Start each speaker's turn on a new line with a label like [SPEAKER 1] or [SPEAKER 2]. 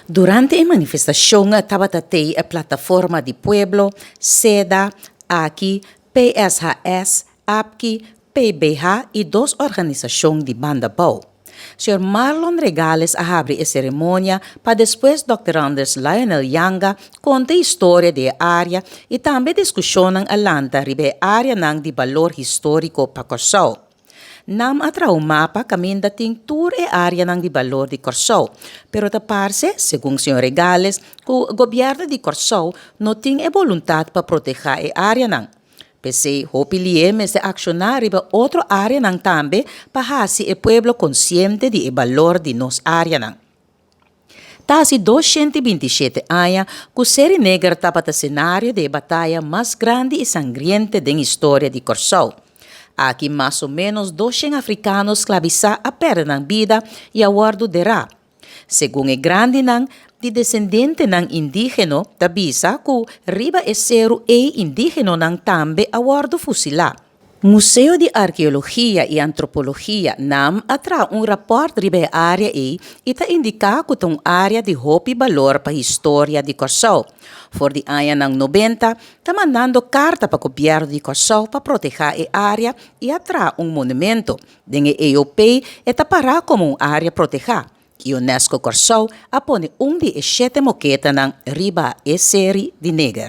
[SPEAKER 1] Durante e manifestashon tabata tei e Plataforma di Pueblo, seda, aki, PSHS, APKI, PBH i dos organisashon di Banda Bou. Señor Marlon Regales a habri e seremonia pa despues Dòkter Anders Lionel Janga konta e historia di e área i tambe diskushonnan a lanta riba e áreanan di balor históriko pa Kòrsou. Nam a traha un mapa kaminda tin tur e áreanan di balor di Kòrsou, pero ta parse, segun señor Regales, ku gobièrnu di Kòrsou no tin e boluntat pa protehá e áreanan. P'esei hopi lié mester akshoná riba otro áreanan tambe pa hasi e pueblo konsiente di e balor di nos áreanan. Ta hasi 227 aña ku Seri Neger tabata senario di e bataya mas grandi i sangriente den historia di Kòrsou. Aki mas o ménos 200 afrikano sklabisá a pèrdè nan bida i a wòrdu derá. Segun e grandinan di desendentenan indígeno ta bisa ku riba e seru ei indígenonan tambe a wòrdu fusilá. Museo di Arkeologia i Antropologia, nam, a traha un rapòrt riba e área ei i ta indiká ku ta un área di hopi balor pa historia di Kòrsou. For di añanan 90 ta mandando karta pa gobièrnu di Kòrsou pa protehá e área i a traha un monumento. Den e EOP e ta pará komo un área protehá. UNESCO Kòrsou a pone un di e shete moketanan riba e seri di neger.